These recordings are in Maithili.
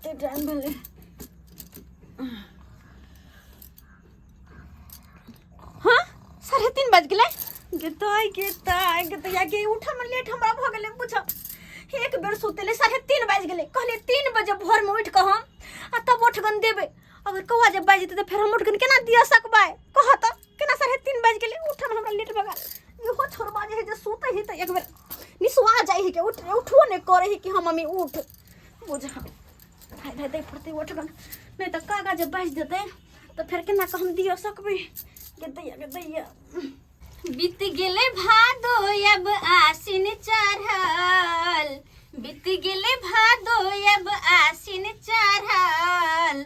कते टाइम भेलै। हाँ, 3:30 बज गेलै। गेतै गेतै गेतै गे, उठऽ में लेट हमरा भऽ गेलै। बुझ, एक बेर सुतेले 3:30 बाजि गेलै। कहलियै 3 बजे भोरमे उठि कऽ हम आ तब उठगन देबै। अगर कौआ जे बाजि जेतै तऽ फेर हम उठगन केना दिअ सकबै? कह तऽ केना? 3:30 बाजि गेलै, उठऽमे हमरा लेट भऽ गेल। इहो छोड़बा जे हइ जे सुतै हइ तऽ एक बेर निसुआ जाइ हइ के उठ, उठबो नहि करै हइ कि हम मम्मी उठ। बुझ, धाइ धाइ दै पड़तै उठगन, नहि तऽ कागा जे बाजि जेतै तऽ फेर केना कऽ हम दिअ सकबै? गे दैया, गे दैया। बीत गेलै भादो, अब आसिन चढ़ल। बीत गेलै भादो, अब आसिन चढ़ल।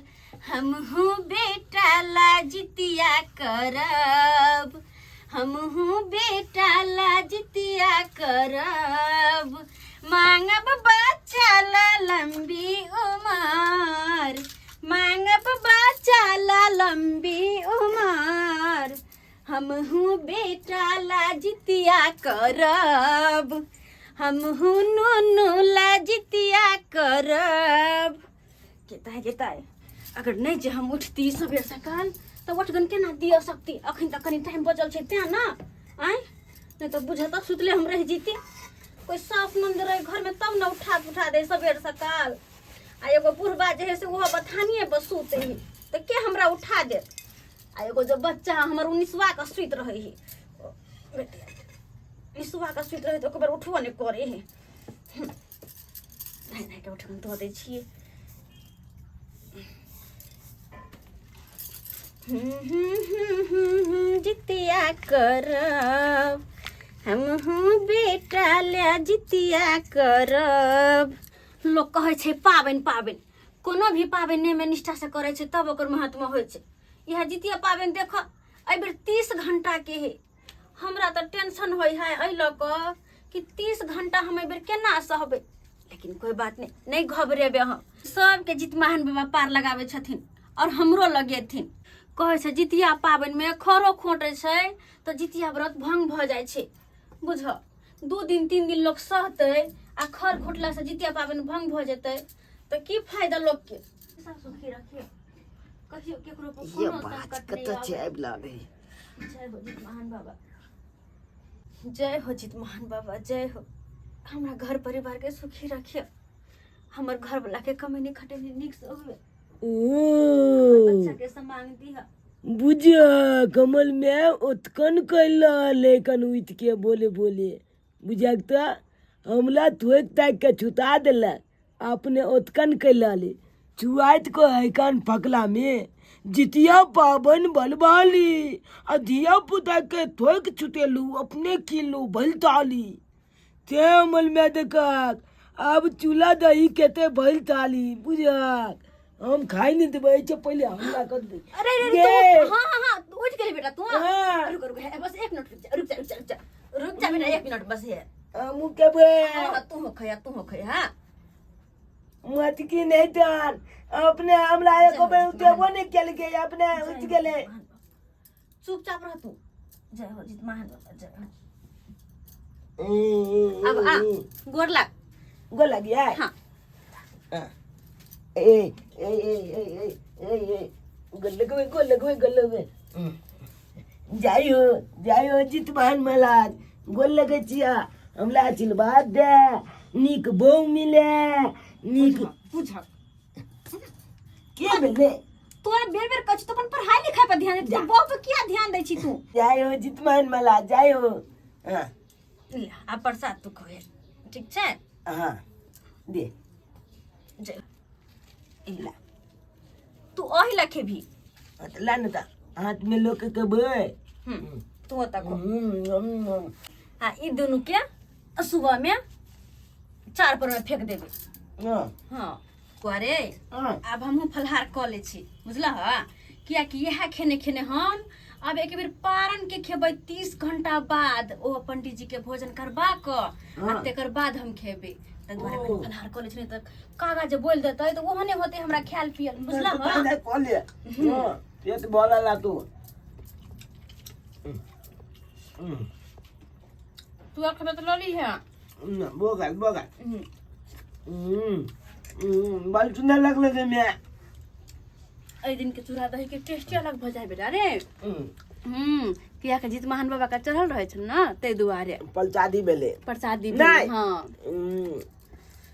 हमहूँ बेटा ला जितिया करब, हमहूँ बेटा ला जितिया करब। मांगब बच्चा ला लंबी उमर, मांगब बच्चा ला लंबी उमर। हमहूँ बेटा ला जितिया करब, हमहूँ नुनू ला जितिया करब। गेताय गेताय, अगर नहि जे हम उठती सबेर सकाल तऽ उठगन केना दिअ सकती? अखन तऽ कनि टाइम बचल छै तेँ ने। आँय, नहि तऽ बुझ तऽ सुतले हम रहि जीती। कोइ सास नन्द रहे घरमे तब ने उठा उठा दे सबेर सकाल। आ एगो बुढ़बा जे है से ओहो बथानिए पर सुते है, तऽ के हमरा उठा देत? आ एगो जो बच्चा हमर ओ निसुआ कऽ सुति रहै है, निसुआ कऽ सुति रहै तऽ ओकर उठबो नहि करै है। नहि नहि के उठबो धऽ दै छियै। जितिया करब, हमहूँ बेटा ले जितिया करब। लोक कहै छै पाबनि पाबनि, कोनो भी पाबनि नियम निष्ठासँ करै छै तब ओकर महत्व होइ छै। इएह जितिया पाबनि देख, एहिबेर 30 घंटाके है। हमरा तऽ टेंशन होइ है एहि लऽ कऽ कि 30 घंटा हम एहिबेर केना सहबै। लेकिन कोइ बात नहि, नहि घबरेबै हम। सबके जितमाहन बाबा पार लगाबै छथिन आओर हमरो लगेथिन। कहै छै जितिया पाबनिमे खरो खोँटै छै तऽ जितिया व्रत भंग भऽ जाइ छै। बुझ, 2 दिन 3 दिन लोक सहतै आ खर खोटलासँ जितिया पाबनि भंग भऽ जेतै तऽ की फायदा लोकके? सुखी रखिए, कहियो केकरो पर ये कोनो बात संकट नहि कतऽ आबै। छै आबि लागै। जय हो जितमहान बाबा, जय हो जितमहान बाबा, जय हो। हमरा घर परिवार के सुखी रखिए, हमर घर वाला के कमेनी खटेनी नीक से हुए, ओ बच्चा के सम्मान दिह। बुझ, कमल में उत्कन कैला लेकिन उठ के बोले बोले बुझक तऽ हमला थोक ताकि के छुता देलक, अपने उत्कन कैला ले चुआइत को है कान फकला में जितिया पाबन बनवाली आ धिया पुता के थोक छुटेलू, अपने किनलू भल ताली ते अमल में देखक आब चूल्हा दही केते भल ताली। बुझक, हम खाइ नहीं देबै से पहिले हमला कर दे। अरे अरे, ये। तू, हाँ हाँ हाँ, तू उठ गेली बेटा तू? हाँ। रुक रुक, है, बस 1 मिनट रुक जा, रुक जा, रुक जा, रुक जा, रुक जा बेटा, 1 मिनट बस है। हमू केबै। हाँ, तू हो खया, तू हो खया। हाँ। मत की नहीं दान अपने हमला एको बेर उठेबो नहीं केलकै, अपने उठ गेलै। चुपचाप रह तू। जय हो जितमान बाबा, जय हो। अब आ, गोर लाग। गोर लगिया। हाँ। ए ए ए ए ए ए ए गोर लगबै, गोर लगबै, गोर लगबै। जाइ हो, जाइ हो जितमान महाराज, गोर लगै छिया। हमरा आशीर्वाद दे, नीक बहू मिले, नीक। बुझ के भेलै? तोरा बेर बेर कहै छी तू अपन पढ़ाई लिखाई पर ध्यान दे, तू बहू पर किया ध्यान दै छी तू? जाइ हो जितमान महाराज, जाइ हो। हाँ। ले, आ प्रसाद तू खोए, ठीक छै? हाँ, दे। जय ला, तू ओहि ला खेबही? हाँ, तऽ ला ने तऽ हाथ में लोक के खेबै। तू ओतऽ खो। आ ई दुनू के सुबह में चार पर में फेंक देबै। हाँ। हाँ करे। हाँ। आब हमहूँ फलहार कऽ लै छी, बुझलह? कियाकि इएह खेने खेने हम आब एक बेर पारन के खेबै 30 घंटा बाद, ओ पंडीजी के भोजन करबा कऽ आ हाँ। तेकर बाद हम खेबै। ताहि दुआरे ओ। कनि फलहार कऽ लै छी, नहि तऽ कागा जे बोलि देतै तऽ ओहने होतै हमरा खायल पियल, बुझलह? कऽ ले, हाँ, पेट भरल ला तू। तू आर खेबै तऽ लऽ लीहे। Bogle Bogle. बड़ सुंदर लगले रे मैं। एहि दिन के चूड़ा दही के टेस्टे अलग भऽ जाइ बेटा रे। किया के जितमहान बाबा के चढ़ल रहै छनि ने, ताहि दुआरे प्रसादी भेलै। प्रसादी भेलै। नहि। हँ।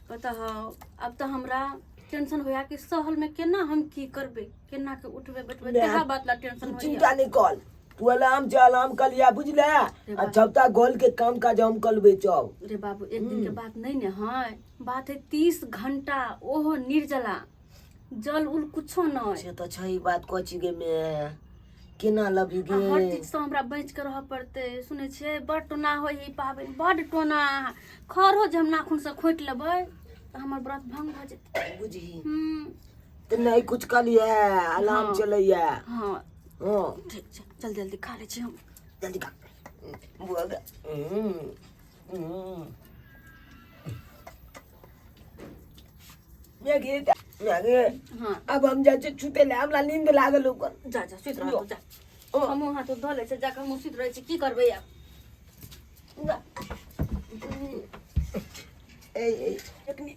पता हौ, अब तऽ हमरा टेंशन होया कि सहल में केना हम की करबै, केना के उठबै बैठबै, नहि, तेहा बात ला टेंशन तू होइया। चिंता नहीं कर, तू आराम से आराम कर लिया बुझले, आ सबटा गोल के काम काज हम करबे चल। रे बाबू, एक दिन के बात नहीं ने है, बात है 30 घंटा, ओहो निर्जला, जल उल कुछो नहीं। से तो छै बात, कहै छी गे मैं केना लबी आ हर गे। चीज से हमरा बचि के रहऽ पड़तै। सुनै छियै, बड़ टोना होइ है ई पाबनि, बड़ टोना। खरो जे हम नाखून से खोटि लेबै तऽ हमर व्रत भंग भऽ जेतै। बुझही। तऽ नहीं कुछ कलिए, आराम हाँ। चलैया। हाँ। हाँ। ठीक छै, चल जल्दी खा लै छी हम। जल्दी खा बुआ गे। Maggi Maggi. हाँ। अब हम जाइ छी सुतै लए, हमरा नींद लागल ओकर। जा जा, सुति रह तू, जा। ओ। हमहूँ हाथ धो लै छी, जाकऽ हमहूँ सुति रहै छी। की करबै आब? जा। ए ए। एखने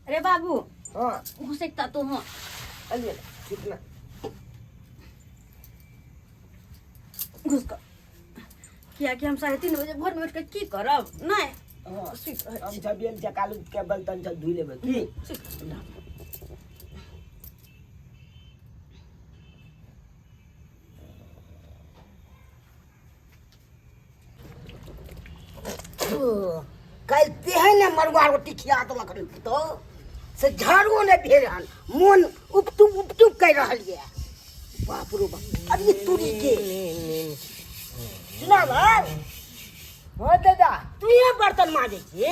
रे बाबू। हाँ। घुसकता तू। हाँ। अरे सुतना। घुस कऽ, कियाकि हम 3:30 बजे भोरमे उठि कऽ की करब? नहि। हाँ। सुति रहै हम छी। छबियल चकालू के बर्तन सब धुइ लेबै की। सुति रह। काल्हि तेहन ने मड़ुआ रोटी खिया देलक रे पुतहु से झाड़ुओ नहि भेल हन, मोन उपटुप उपटुप करि रहल यऽ। बाप रो बाप, अरे तुरी के सुना। हाँ दादा। तू ये बर्तन माजै छी?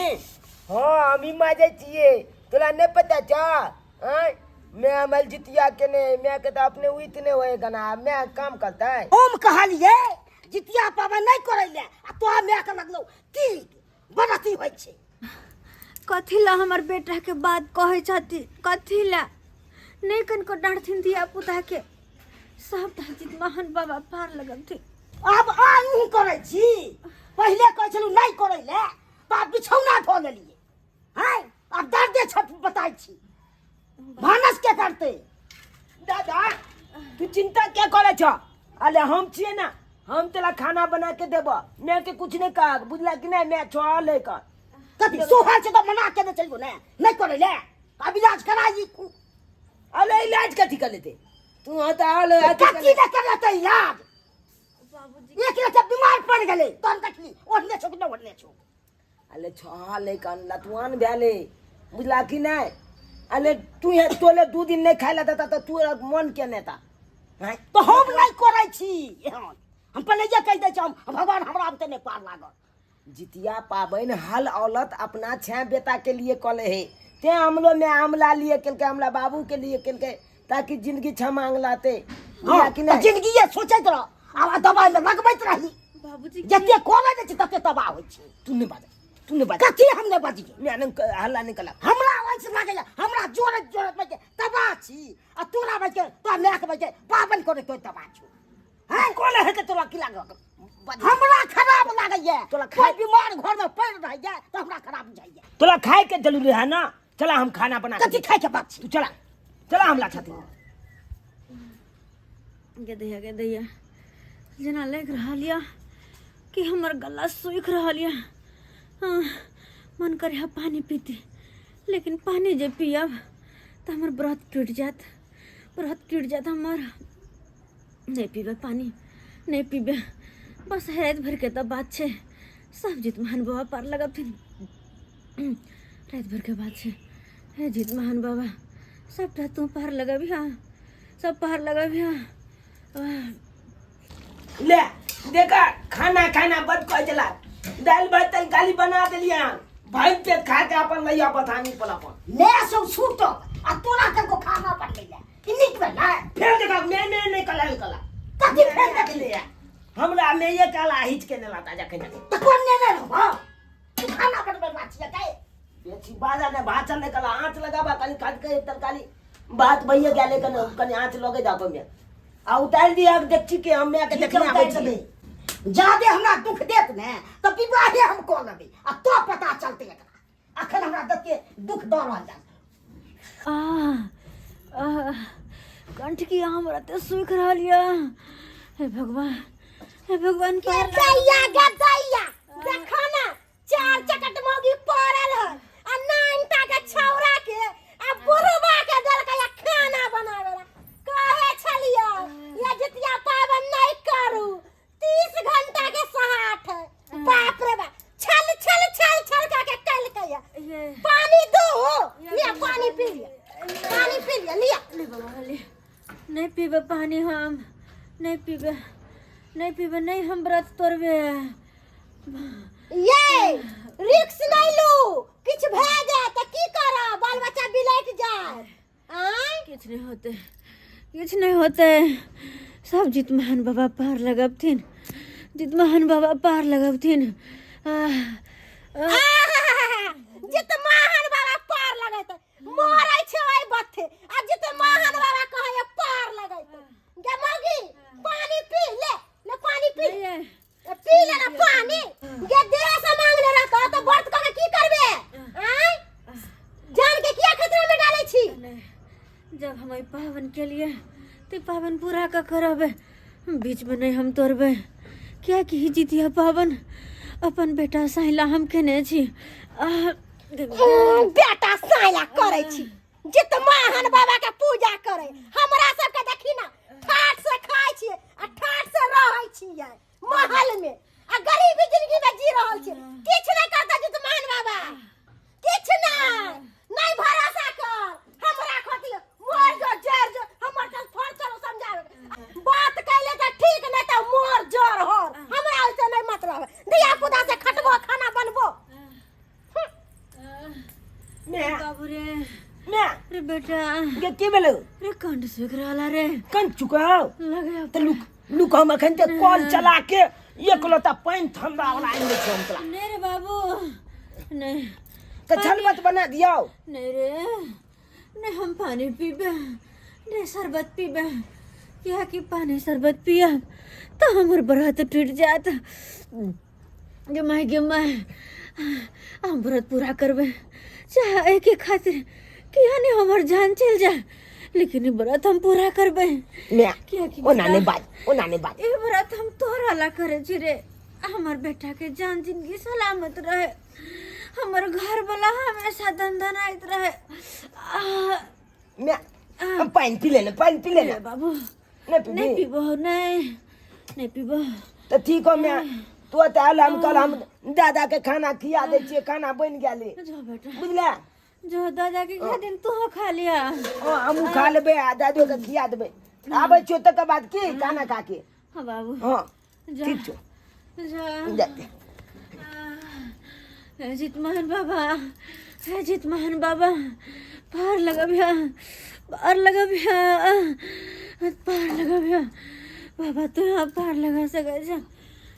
हाँ, हम ही माजै छियै, तोरा नहि पता छौ? आँय, मैं अमल जितिया के नहीं, मैं के तो अपने उठ नहीं होए गना, मैं काम करता है। हम कहलिए जितिया पाबनि नहि करै ले आ तोरा माय के लगलौ की बड़ अथी होइ छै। कथी ला हमर बेटा के बात कहै छथि? कथी ला नहि कनको डाँटथिन धिया पुता के? सब जितमहन बाबा पार लगबथिन। आब अहूँ करै छी? पहिले कहै छलहुँ नहि करै ले, तऽ आब बिछौना धो लेलियै हैं, आब दर्दे छट बताइ छी, भानस के करतै? दादा, तू चिंता क्या करे छ? अरे हम छियै ना, हम तोरा खाना बना के देबो, मैं के कुछ नहीं कह, बुझला कि नहीं? मैं छोड़ लेकर कथी सोहर छै तऽ मना केने चलियो ने नहि करै ले, आब इलाज कराई। अरे इलाज कथी कर लेते तू? हाँ तो आल अथी कर कथी ले। ने करेतै इलाज? बाबूजी। एक रत्ती बीमार पड़ि गेलै तहन देखली ओढ़ने छौ कि नहि ओढ़ने छौ। अरे छह लेकन लतवान भेले, बुझला कि नहीं? अरे तू यहाँ तोले 2 दिन नहीं खाए ला देता तो तू मन के नेता हैं? तऽ हम नहि करै छी एहन, हम पहिले जे कहि दै छी, हम भगवान हमरा आब नहि पार लागल। जितिया पाबनि हल औलत अपना छे बेटा के लिए कले है, ते हमलो में आमला लिए केलकै, हमरा बाबू के लिए केलकै, ताकि जिंदगी छह मांग लाते। बुझला कि तऽ नहीं? जिंदगिए सोचैत रह आब दबाइ मे लगबैत रही। बाबूजी। जते करै दै छै तते तबाह होइ छै। तू नहीं बाज, तू नहीं बाज। कथी हम नहि बजियै? मैं नहीं हल्ला नहीं कला। हमरा ओहिसँ लागैया, हमरा जोरैत जोरैत बैठ तबाह छी आ तोरा बैठ तोरा मायके बैठ पाबनि करै तो तबाह छौ हैं? कौन है तोरा की लागल? हमरा खराब लागैया। तोरा कोइ बीमार घरमे पड़ि रहैया तऽ हमरा खराब बुझाइया। तोरा खाए के जरूरी है ना? चला, हम खाना बना के कथी देब। खाइके बात छी? तू चला, चला हमला छाती। गे दैया, गे दैया, जेना लागि रहल यऽ कि हमर गला सूखि रहल यऽ। हाँ, मन करे है पानी पीती, लेकिन पानी जे पियब तऽ हमर व्रत टूटि जायत, व्रत टूटि जायत हमर। नहि पीबै पानी, नहि पीबै। बस राति भरिके तऽ बात छै, सब जितमहान बाबा पार लगबथिन। राति भरिके बात छै। हे जितमहान बाबा, सबटा तू पार लगबिह, सब पार लगबिह। ले देखा, खाना खाना बद कह चला, दाल भात तरकारी बना देलियै हन, भाई के खा के अपन लैया बथानी पर अपन। ने सब छूटल आ तोरा कनको खाना बनबै ले ई नीक भेलै? फेर देखा, मैं मैं नहीं कला कला। कथी फेर देखली? हमरा में ये काला हिच के नेला ताजा के जाके। तऽ कोन नेने रहबो? तू खाना बनबै वाला छियै कै? बेची बाजा ने भाषण ने कला, आँच लगाबा कनी काट के तरकारी भात भइए गेले, कने कनी आँच लगे जातो में आ उतार दिया, देखছি के हम के ठीक देखने है, आबै उतारि छी। देबै। जादे हमरा दुख देत ने तऽ विवाहे हम कऽ लेबै आ तो पता चलतै एकरा। अखन हमरा तते दुख दऽ रहल छै। आह आह कंठ की हमरा तऽ सूखि रहल यऽ। हे भगवान, हे भगवान, पार दैया गे दैया, देखो ना चार चकट मौगी पड़ल है आ नाइनटा के छौरा के आ बुढ़वा के देलकै आ खाना बनावे ला। कहे छलियै ये जितिया पाबनि नहीं करू, 30 घंटा के सहाठ है। बाप रे बाप, छल छल छल छल का के कलकै है। ये पानी दो, लिया पानी पी लिया, पानी पी लिया, लिया। ले बाबा ले, नहीं पीबे पानी, हम नहीं पीबे, नहीं पीबे, नहीं हम व्रत तोड़बे। ये रिक्स नहीं लू, किछ भए जाए त की करब, बाल बच्चा बिलट जाए। आय किछ नहीं होते, किछ नहीं होते, सब जितमहन बाबा पार लगबथिन, जितमहन बाबा पार लगबथिन। आह, आह, जितमहन बाबा पार लगैत मरै छै ओइ बथे, आ जितमहन बाबा कहै पार लगैत। गे मौगी पानी पी ले, ले पानी पी नहीं है। पी ले ना पानी। गे देह से मांगने रहतो त व्रत क के की करबे? आय जान के किया खतरा में डालै छी? नहीं, जब हम एहि पावन के लिए तो पावन पूरा का करब, बीच में नहीं हम तोड़बे, क्या कि जितिया पावन अपन बेटा साइला हम केने छी। आह, बेटा साइला करै छी, जितमहन बाबा के पूजा करै। हमरा सबके देखी ना ठाठ से खाइ छियै आ ठाठ से रहै छियै महल में, आ गरीबी जिंदगी में जी रहल छियै। किछु नहि करता जितमहन बाबा, किछु नहि, नहि भरोसा कर हमरा खातिर, मोर जो जर जो हमर कल फर चलो समझावे बात कैले त ठीक, नहीं त मोर जर हर हमरा ओइसे नहीं मतलब है। धिया पुता से खटबो खाना बनबो। मैं बाबू रे, मैं रे बेटा, गे की भेलो? रे कंठ सूख रहल रे। कंठ चुकाओ लगे त लुक लुक, हम अखन ते कल चला के एक लोटा पानि ठंडा वाला आनि दै छियौ हम तोरा। नहीं रे बाबू नहीं। त झलबत बना दियौ। नहीं रे नहीं, हम पानी पीबे नहीं, शरबत पीबे, किया कि पानी शरबत पिया तो हमर व्रत टूट जात। गे my गे my, हम व्रत पूरा करबे चाहे एके खातिर किया नहीं हमर जान चल जाए, लेकिन ई व्रत हम पूरा करबे। मैं किया कि ओना नहीं बाज, ओना नहीं बाज। ई व्रत हम तोहरा ला करे छी रे, हमर बेटा के जान जिंदगी सलामत रहे, हमर घर वाला हमेशा दंदनाइत रहे। आह, मैं हम पानि पी लेने, पानि पी लेने। रे बाबू नहीं पीबी? नहीं पीबो, नहीं नहीं पीबो। तऽ ठीक हो मैं, तू तऽ आयल, हम कल हम दादा के खाना खिया दै छियै, खाना बनि गेलै। जो बेटा। बुझले? जो दादा के खा दिन तू खा लिया। हाँ, हमहूँ खा लेबै आ दादो के खिया देबै। आबै छियौ तकर बाद की खाना खा के। हाँ बाबू। हाँ। जा। ठीक छौ। जा। जा। हे जितमोहन बाबा, हे जितमोहन बाबा, पार लगबिया, पार लगबिया, पार लगबिया बाबा, तू यहाँ पार लगा सकै छ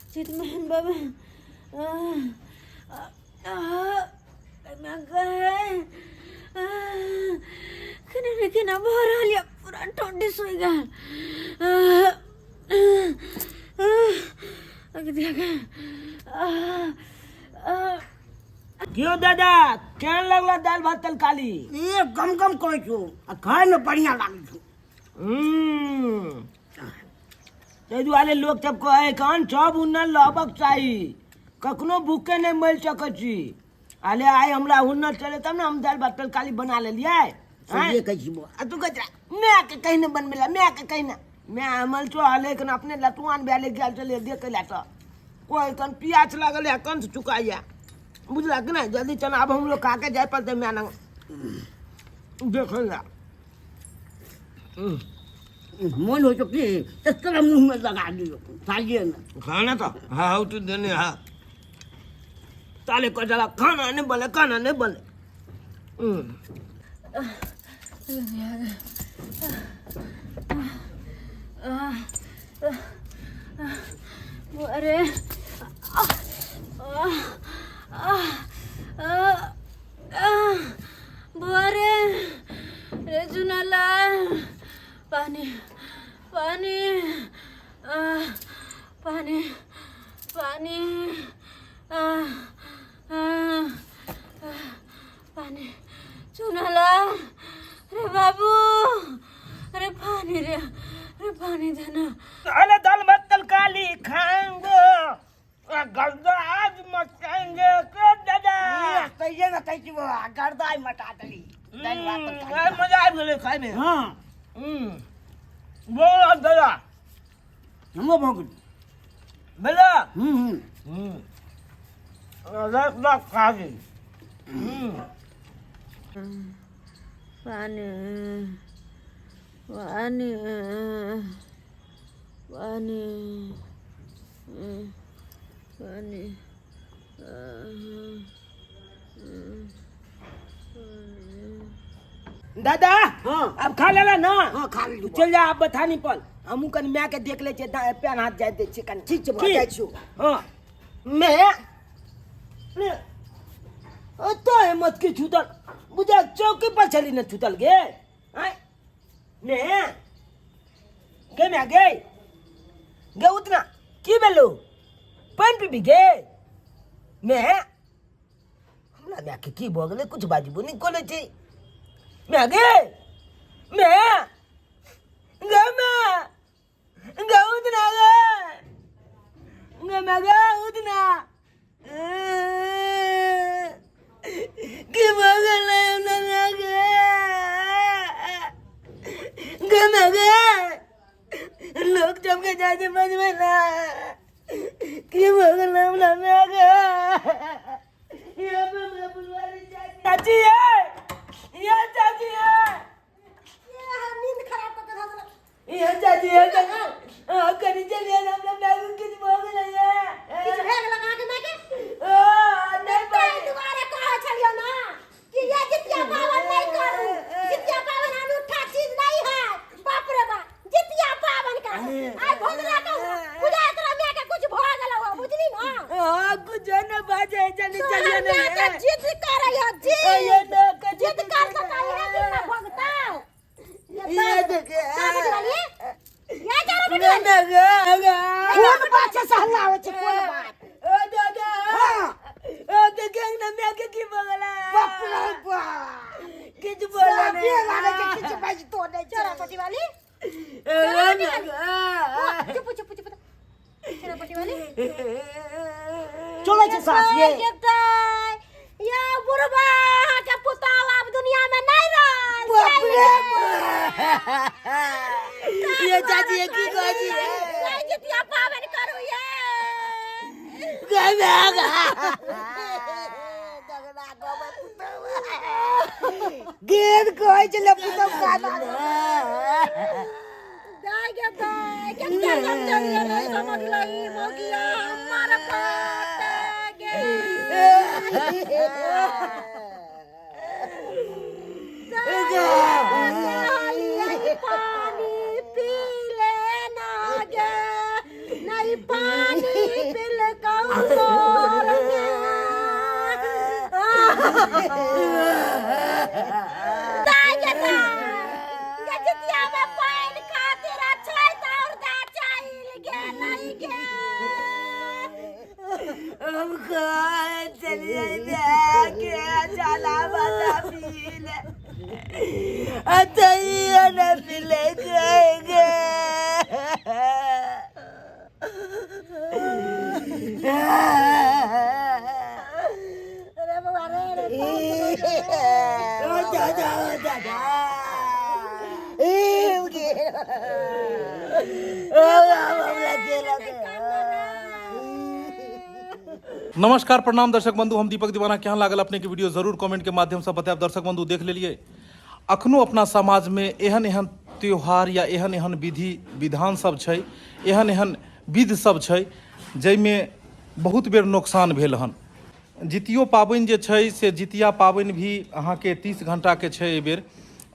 जितमोहन बाबा। केना ने केना भऽ रहल यऽ, पूरा ठंडी सुइ गेल। क्यों दादा, केहन लगल दालि भात तरकारी? ए गम गम कहै छौ आ खायमे बढ़िआँ लागै छौ। ताहि दुआरे लोक सब कहै कन सब हुनर रहबाक चाही, कखनो भूखे नहि मरि सकै छी। अरे आइ हमरा हुनर चले तब ने हम दालि भात तरकारी बना लेलियै। आँय? सहिए कहै छी बौआ। आ तू कहै छला माय के कहि ने बनबै लए, माय के कहि ने। माय हमर छौ लेकिन अपने लटुआन भए गेल छलै देखै लए तऽ कोइ कन पियास लागल है, कंठ चुकाइया, बुझलक कि नहि? जल्दी चल, आब हमरो खा के जाय पड़तै माय लग देखै लए। मोन होइ छौ कि एकरा मुँहमे लगा दियौ खाइए ने। खाना तऽ हाँ हौ तू देने हाँ ताले कह जला खाना नहीं बने, खाना नहीं बने। अरे बुआ रे, रे जुनालाल, पानी पानी पानी पानी। पानी चुनला रे बाबू अरे पानी रे अरे पानी देना अरे दाल भात तरकारी खाएंगे आ, गर्दा आज मचाएंगे के दादा कहिए ने कहै छी बौआ गर्दाइ मटा देली दालि भात तरकारी अरे मजा आबि गेलै खाइमे हँ बोल दादा हमरो भऽ गेल भेला हूँ हूँ रात रात खा गेल पानी पानी पानी पानी दादा हाँ। अब खा लेला ना हाँ खा लेलहुँ चल जा अब बथानी पर हमहूँ कनि माय के देख लै छियै पैर हाथ जाय दै छियै कनि ठीक छै बौआ, की? जाइ छियौ। हाँ मैं तो हिम्मत की छूतल बुझा चौकी पर चली न छूतल गे आय मैं गे मैं गे गे उतना की भेलो पानि पीबी गे मैं हमरा माय के की भऽ गेलै कुछ बाजबो नहि करै छै मैं गे मैं गे मैं गे उतना गे गे मैं गे उतना की भऽ गेलै हमरा माय गे गे मैं गे लोक सबके जाइ छै बजबै लए की भऽ गेलै हमरा माय गे चाची ये ये चाची ये नींद खराब कऽ के धऽ देलक ये चाची ये चाची हाँ कनी चलिए हमरा माय के किछु भऽ गेलै ये किछु भए गेलक अहाँके मायके आ, नहि ताहि दुआरे कहै छलियौ ना कि ये जितिया पावन नहीं करू जितिया पावन अनूठा चीज नहीं है बाप रे बाप जितिया पावन कर आइ भोजला के पूजा तोरा माय के कुछ भऽ गेलौ हँ, बुझली ना हाँ कुछ न बाजे चली चलिए तोहर माय के ना जिद करै हँ ये जिद ना कजी जिद कर सकै है दिन में भोगता ये देखे चल बेटी वाली ये चल बेटी ना वाली ना गा गा कोन बात छै से हल्ला होइ छै कोन बात ओ दादा हाँ ओ देखे ना मैं के की बगला बाप रे बाप किछ बोला के लागै छै किछु बाजितो नहि छै चोरा पटी वाली ना गा चुप चुप चुप चोरा पटी वाली चलै छै सास ये ये बुढ़बा के पुताव आब दुनिया में नहीं रहल बाप रे ये चाची ये की कहै छी नहीं जितिया पावन करू ये गा गा गेल कहै छलै पुतहु काना दाय गे दाय केते समझलिए नहीं समझलही मौगिया हमर बात गे दाय, पानी पी लेना गे नहीं पानी पिल कौर दाय गे दाय गे जितिया में पानि खातिर अछैत और दा चलि गेलै गे हम खाए चलिए के चला बता पीले अतइया न पिले गए रे बौआ रे रे ओ दादा ओ दादा ओ हमरा केलक नमस्कार प्रणाम दर्शक बंधु हम दीपक दीवाना केहन लागल अपने के वीडियो जरूर कमेंट के माध्यम से बतायब दर्शक बंधु देख लेलिए अखनो अपना समाज में एहन एहन त्योहार या एहन एहन विधि विधान सब छै एहन एहन विध सब छै जाहिमे बहुत बेर नोकसान भेल हन जितियो पाबनि जे छै से जितिया पाबनि भी अहाँके 30 घण्टाके छै एहिबेर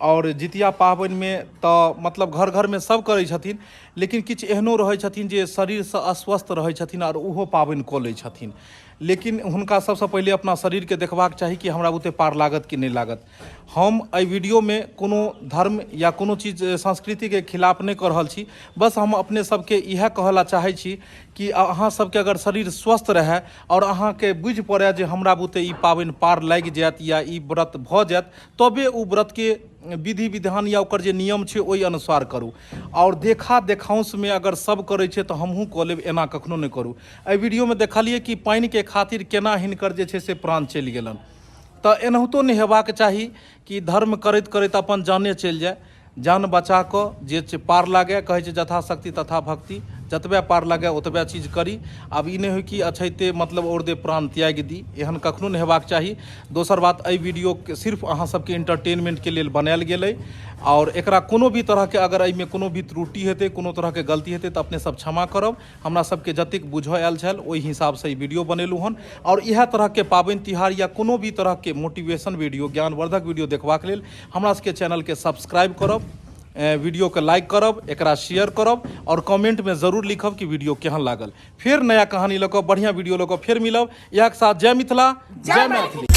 आओर जितिया पाबनिमे तऽ मतलब घर घरमे सब करै छथिन लेकिन किछु एहनो रहै छथिन जे शरीरसँ अस्वस्थ रहै छथिन आओर ओहो पाबनि कऽ लै छथिन। लेकिन हुनका सबसँ पहिले अपना शरीरके देखबाक चाही कि हमरा बुते पार लागत कि नहि लागत। हम एहि वीडियोमे कोनो धर्म या कोनो चीज संस्कृतिके खिलाफ नहि कऽ रहल छी, बस हम अपने सबके इएह कहऽ ला चाहै छी कि अहाँ सबके अगर शरीर स्वस्थ रहए आओर अहाँके बुझि पड़ए जे हमरा बुते ई पाबनि पार लागि जायत या ई व्रत भऽ जायत, तबे ओ व्रतके विधि विधान या ओकर जे नियम छै ओहि अनुसार करू। आओर देखा देखाउँसमे अगर सब करै छै तऽ हमहूँ कऽ लेब, एना कखनो नहि करू। एहि वीडियोमे देखलियै कि पानिके खातिर केना हिनकर जे छै से प्राण चलि गेलनि। तऽ एनाहितो नहि हेबाक चाही कि धर्म करैत करैत अपन जाने चलि जाय। जान बचा कऽ जे छै पार लागए, कहै छै यथाशक्ति तथा भक्ति, जतबे पार लागए ओतबे चीज करी। आब ई नहि होइ कि अछैते मतलब आओर दे प्राण त्यागि दी, एहन कखनो नहि हेबाक चाही। दोसर बात, एहि वीडियो सिर्फ अहाँ सबके एंटरटेनमेंटके लेल बनायल गेल अइ आओर एकरा कोनो भी तरहके अगर एहिमे कोनो भी त्रुटि हेतै, कोनो तरहके गलती हेतै तऽ अपने सब क्षमा करब। हमरा सबके जतेक बुझऽ आयल छल ओहि हिसाबसँ ई वीडियो बनेलहुँ हन। आओर इएह तरहके पाबनि तिहार या कोनो भी तरहके मोटिवेशन वीडियो, ज्ञानवर्धक वीडियो देखबाक लेल हमरा सबके चैनलके सब्सक्राइब करब, वीडियोके लाइक करब, एकरा शेयर करब आओर कमेंटमे जरूर लिखब कि वीडियो केहन लागल। फेर नया कहानी लऽ कऽ, बढ़िआँ वीडियो लऽ कऽ फेर मिलब। इएहके साथ जय मिथिला, जय मैथिली।